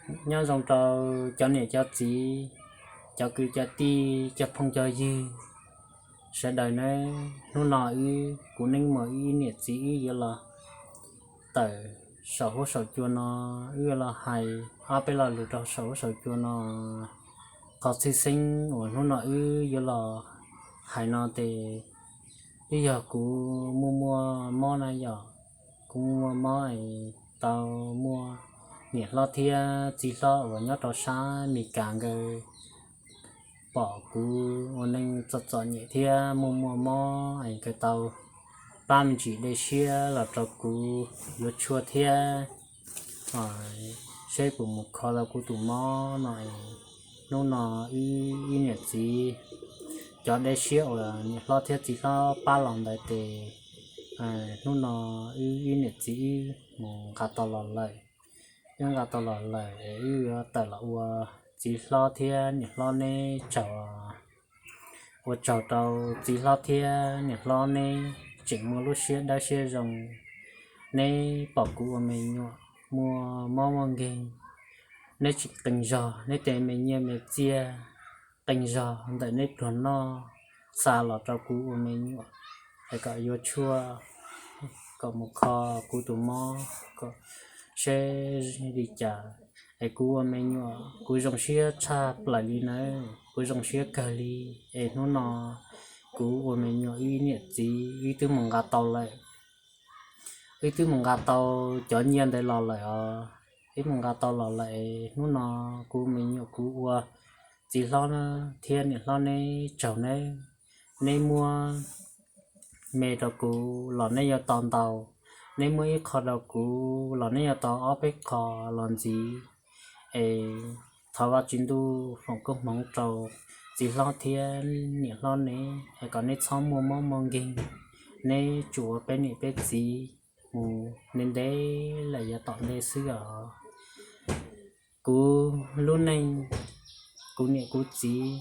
Nyob zoo rau cov niam cov txiv, cov kwv cov tij, cov phooj cov ywg sawv daws nawb. Hnub no wb kuv Neej Muas wb ib niam txiv wb yuav los tawm saum huab saum cua no, wb yuav los hais ob peb lo lus rau saum huab saum cua no. Qhov txhia xeeb uas hnub no wb yuav los hais no ces twb yog kuv muaj muaj mob na yom. Kuv muaj mob es tau muaj niam hlob thiab txiv hlob uas nyob rau sab Mes Kas nkawd pom kuv ua neej txom txom nyem thiab muaj muaj mob es nkawd tau pab me ntsis dej siab los rau kuv yuav tshuaj thiab seb puas mus kho tau kuv tus mob no. Hnub no wb ib niam txiv, cov dej siab uas niam hlob thiab txiv hlob pab los ntawd ces hnub no wb ib niam txiv wb mus nqa tau los lawm. Wb nqa tau los lawm es wb yuav tawm los ua txiv hlob thiab niam hlob neb tsaug. Ua tsaug rau txiv hlob thiab niam hlob neb tseem muaj lub siab dawb siab zoo. Neb pom kuv ua me nyuam muaj mob muaj nkeeg, neb tseem qee zog neb tej me nyiaj me txiaj, qee zog ntawm neb pluag noj xa los rau kuv ua me nyuam es kom yuav tshuaj, kom mus kho kuv tus mob, kom seb li cas. Es kuv ua me nyuam kuv zoo siab tshaj plaws li nawb, kuv zoo siab kawg li. Es hnub no kuv ua me nyuam wb niam txiv wb twb mus nqa tau lawm. Wb twb mus nqa tau cov nyiaj ntawd los lawm os. Wb mus nqa tau los lawm es hnub no kuv me nyuam kuv ua txiv hlob thiab niam hlob neb tsaug nawb. Neb muab me rau kuv los neb yuav tau ntau, neb muab ib qho rau kuv los neb yuav tau ob peb qho los ntxiv. Es thov Vajtswv ntuj foom koob hmoov rau txiv hlob thiab niam hlob neb es kom neb txhob muaj mob muaj nkeeg, neb tsuas ua peb niam peb txiv mus ntev ntev lawm yav tom ntej xwb os. Kuv lub neej, kuv niam kuv txiv,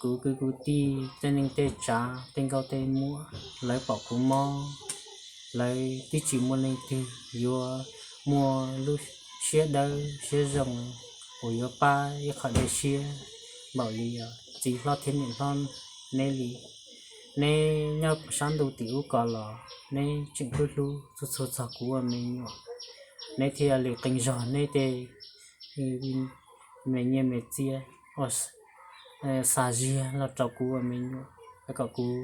kuv kwv kuv tij, tej neej tej tsav, tej nkauj tej muam, lawv pom kuv mob, lawv twb tsis muaj leej twg yuav muaj lub siab dawb siab zoo uas yuav pab ib qho dej siab npaum li txiv hlob thiab niam hlob neb li. Neb nyob sab ntuj tim ub ko los neb tseem hlub hlub txhua txhua txog kuv ua me nyuam, neb thiaj li qee zog neb tej me nyiaj me txiaj xa ziag los rau kuv ua me nyuam, kom kuv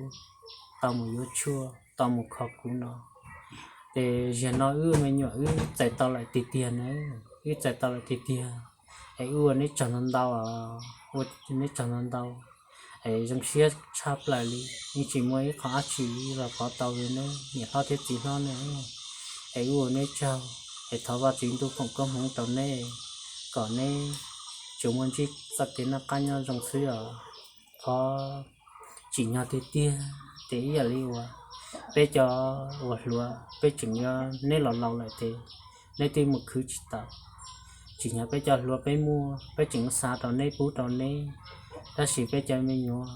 tau mus yuav tshuaj tau mus kho kuv no. Ces ziag no wb ua me nyuam wb txais tau lawm tiag tiag na, wb txais tau lawm tiag tiag. Es wb ua neb tsaug ntau ntau, ua neb tsaug ntau ntau. Es zoo siab tshaj plaws li, yeej tsis muaj ib qho dab tsi los pov tau li nawb niam hlob thiab txiv hlob nawb. Es wb ua neb tsaug, es thov Vajtswv ntuj foom koob hmoov rau neb, kom neb tsuas muaj ntsib txoj kev noj qab nyob zoo xwb os. Thov tsim nyog tiag tiag ces ib yam li uas peb cov uas hluas peb tseem yuav, neb los laus lawm ces neb twb mus khwv tsis tau. Tsim nyog peb cov hluas peb muaj peb tseem xav rau neb pub rau neb, tab sis peb cov me nyuam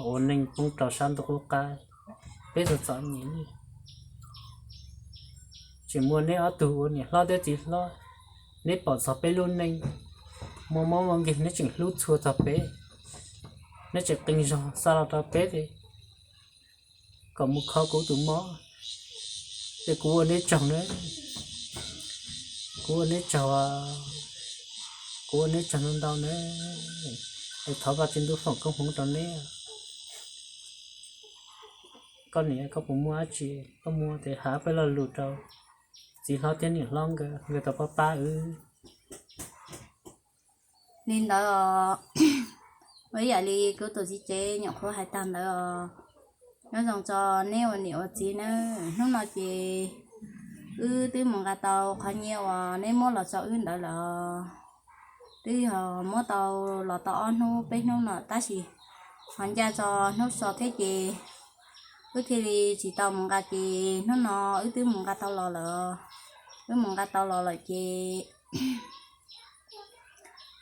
ua neej poob rau sab ntuj qub qab, peb txom txom nyem li. Tseem muaj neb ob tug ua niam hlob thiab txiv hlob, neb pom txog peb lub neej muaj mob muaj nkeeg neb tseem hlub txhua txog peb, neb tseem qee zog xa los rau peb kom mus kho kuv tus mob. Es kuv ua neb tsaug na, kuv ua neb tsaug, kuv ua neb tsaug ntau ntau na. Es thov Vajtswv ntuj foom koob hmoov rau neb. Koj niam, koj puas muaj dab tsi, koj muaj tes hais peb lo lus rau txiv hlob thiab niam hlob nkawd, nkawd tau pab pab wb. Li ntawd os, ua ib yam li kuv tus txiv tsev nyuam qhuav hais tag ntawd os. Nyob zoo tso neb ua niam ua txiv nawb, hnub no ces wb twb mus nqa tau qhov nyiaj uas neb muab los tso wb ntawd lawm. Twb yog muab tau los tau ob hnub peb hnub no tab sis ho ncaj tso hnub so thiab ces wb thiaj li tsis tau mus nqa ces hnub no wb twb mus nqa tau los lawm. Wb mus nqa tau los lawm ces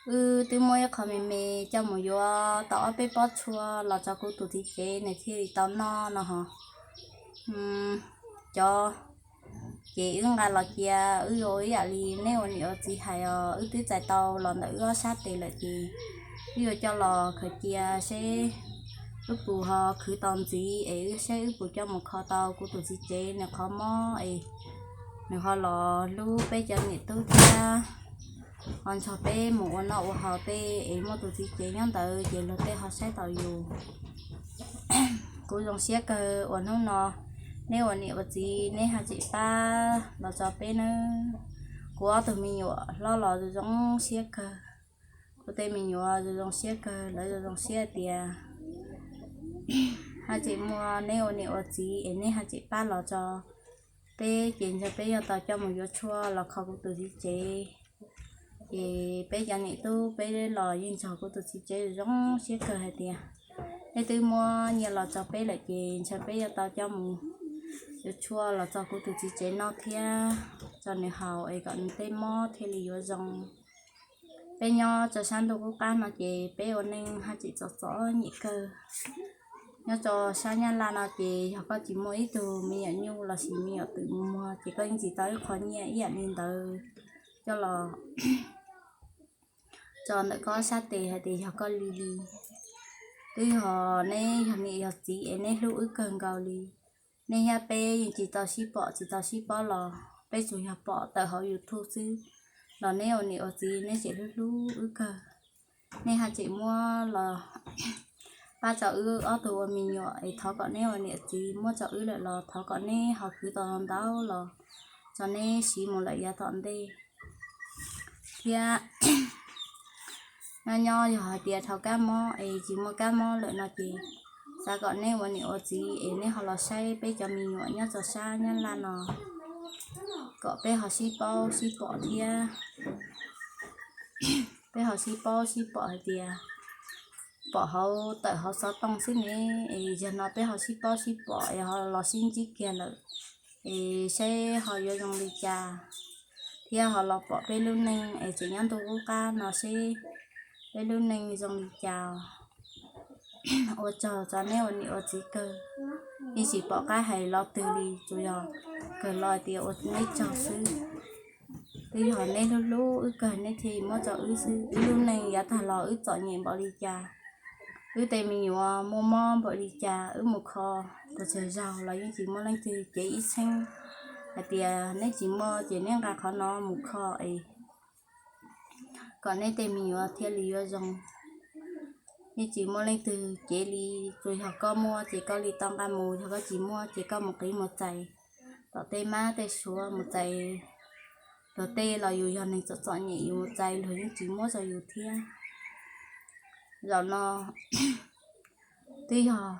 wb twb muab ib qho me me coj mus yuav tau ob peb pob txhua los tso kuv tus txiv tsev nws thiaj li tau noj no ho. Cov Ces wb nqa los cia, wb yuav ib yam li neb ua niam ua txiv hais os, wb twb txais tau los ntawm wb ob sab tes lawm ces wb yuav coj los khaws cia seb wb puas ho khwv tau ntxiv es wb seb wb puas coj mus kho tau kuv tus txiv tsev nws qhov mob es nws ho los hlub peb cov niam tub thiab ho nrog peb mus ua noj ua haus tej es muaj tus txiv tsev nyob ntawd ces luag tej ho saib taus yus. Kuv zoo siab kawg uas hnub no neb ua niam ua txiv neb ho tseem pab los tso peb nawb. Kuv ob tug me nyuam hlob los zoo zoo siab kawg, kuv tej me nyuam zoo zoo siab kawg, lawv zoo zoo siab tias ho tseem muaj neb ua niam ua txiv es neb ho tseem pab los tso peb ces ntshe peb yuav tau coj mus yuav tshuaj los kho kuv tus txiv tsev. Ces peb cov niam tub peb los yeej nrog kuv tus txiv tsev zoo siab kawg hais tias neb twb muab nyiaj los tso peb lawm ces ntshe peb yuav tau coj mus yuav tshuaj los tso kuv tus txiv tsev noj thiab tso nws haus es kom nws tej mob thiaj li yuav zoo. Peb nyob tso sab ntuj qub qab no ces peb ua neej haj tseem txom txom nyem kawg. Nyob tso sab Nyab Laj no ces yog koj tsis muaj ib tug me nyuam nyuj lossis me nyuam twm mus muag ces koj yeej tsis tau ib qho nyiaj ib yam li ntawd coj los tso ntawm koj sab tes hais tias yog koj li li. Twb yog neb yog niam yog txiv es neb hlub wb kawg nkaus li. Neb thiab peb yeej tsis tau sib pom tsis tau sib paub los peb tsuas yog pom tawm hauv YouTube xwb, los neb ua niam ua txiv neb tseem hlub hlub wb kawg. Nej haj tseem muab los pab rau wb ob tug ua me nyuam es thov kom neb ua niam txiv muab rau wb lawm los thov kom neb ho khwv tau ntau los tso neb siv mus lawm yav tom ntej. Thiab nyob nyob yog hais tias dhau kab mob es tsis muaj kab mob lawm no ces xav kom neb ua niam ua txiv es neb ho los saib peb cov me nyuam nyob tso sab Nyab Laj no kom peb ho sib paub sib pom thiab. Peb ho sib paub sib pom hais tias pom hauv tawm hauv xov tooj xwb ne, es yog no peb ho sib paub sib pom es ho los sib ntsib kiag lawm es seb ho yuav zoo li cas, thiab ho los pom peb lub neej es tseem nyob ntuj qub qab no seb peb lub neej zoo li cas. Ua tsaug tso neb ua niam ua txiv kawg, yeej tsis pom qab hais lo twg li, tsuas yog kawg lo hais tias ua neb tsaug xwb. Twb yog neb hlub hlub wb kawg neb thiaj muab rau wb xwb. Wb lub neej yav tag los wb txom nyem npaum li cas, wb tej me nyuam muaj mob npaum li cas, wb mus kho puas tsawg zaug los yeej tsis muaj leej twg cev ib txheeb hais tias neb tsis muaj ces neb nqa qhov no mus kho es kom neb tej me nyuam thiaj li yuav zoo. Yeej tsis muaj leej twg cev li, tsuas yog koj muaj ces koj li tau nqa mus, yog koj tsis muaj ces koj mus qiv mus txais tom tej mab tej suav mus txais luag tej los yus yog neeg txom txom nyem yus mus txais luag yeej tsis muab rau yus thiab. Zaum no twb yog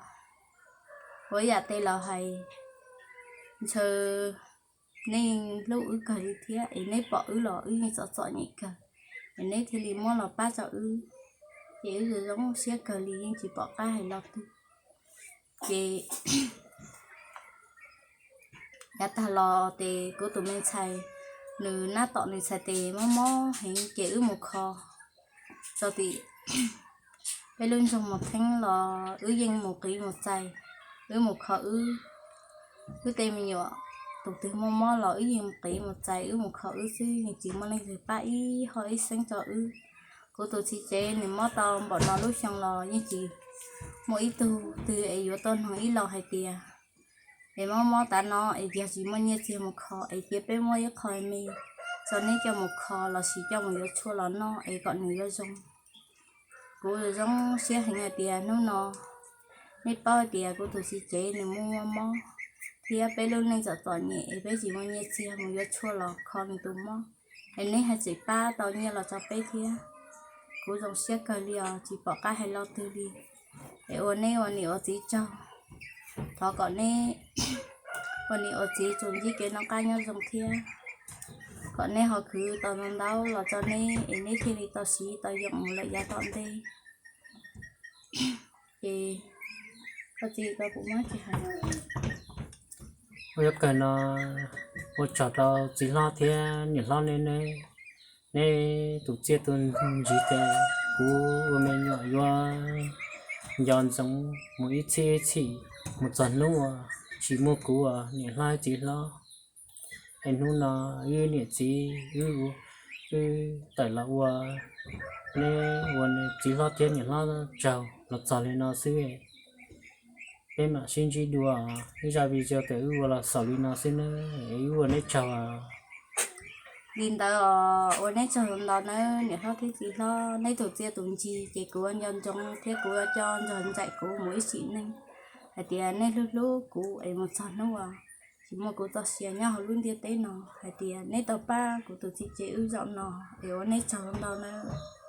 ua ib yam tej laus hais, ntshe neb yeej hlub wb kawg li thiab es neb pom wb los wb yeej txom txom nyem kawg es neb thiaj li muab los pab rau wb, ces wb zoo zoo siab kawg li yeej tsis pom qab hais lo twg. Ces yav tag los ces kuv tus me ntxhais nws nab tom nws txhais tes mob mob heev ces wb mus kho rau tim peb lub nroog Mus Theeb los wb yeej mus qiv mus txais, wb mus kho wb. Wb tej me nyuam tus twg muaj mob los wb yeej mus qiv mus txais, wb mus kho wb xwb yeej tsis muaj leej twg pab ib hom ib xeeb rau wb. Kuv tus txiv tsev nws mob tau npaum no lub xyoo los yeej tsis muaj ib tug twg es yuav tuaj nug ib lo hais tias es mob mob tav no es yog tsis muaj nyiaj txiag mus kho es cia peb muab ib qho me rau neb coj mus kho lossis coj mus yuav tshuaj los noj es kom nws yuav zoo. Kuv zoo siab heev hais tias hnub no neb paub hais tias kuv tus txiv tsev nws muaj mob thiab peb lub neej txom txom nyem es peb tsis muaj nyiaj txiag mus yuav tshuaj los kho nws tus mob, es neb haj tseem pab tau nyiaj los rau peb thiab. Kuv zoo siab kawg li os, tsis pom qab hais lo twg li. Es ua neb ua niam ua txiv tsaug. Thov kom neb ua niam ua txiv tsuas ntsib kev noj qab nyob zoo thiab kom neb ho khwv tau ntau ntau los rau neb es neb thiaj li tau siv tau yoom mus lawm yav tom ntej. Ces koj txiv koj kuv muab tsis hais. Ua yuav kawg no ua tsaug rau txiv hlob thiab niam hlob neb, neb tus txiaj tus ntsig ces kuv ua me nyuam yuav nco ntsoov mus ib txhis ib txhis mus txog hnub uas tsis muaj kuv uas niam hlob txiv hlob. es hnub no wb niam txiv wb, wb tawm los ua, neb ua txiv hlob thiab niam hlob tsaug los txog li no xwb. Peb mam sib ntsib dua, ib zaj video tawm wb ua los xaus li no xwb nawb, es wb ua neb tsaug. Li ntawd os, ua neb tsaug ntau nawb niam hlob thiab txiv hlob, neb tus txiaj tus ntsig ces kuv ua nco ntsoov thiab kuv ua coj nrog nraim kuv mus ib sim neej, hais tias nej hlub hlub kuv es mus txog hnub uas tsis muaj kuv txoj sia nyob hauv lub ntiaj teb no, hais tias neb tau pab kuv tus txiv tsev wb zaum no, es ua neb tsaug ntau nawb.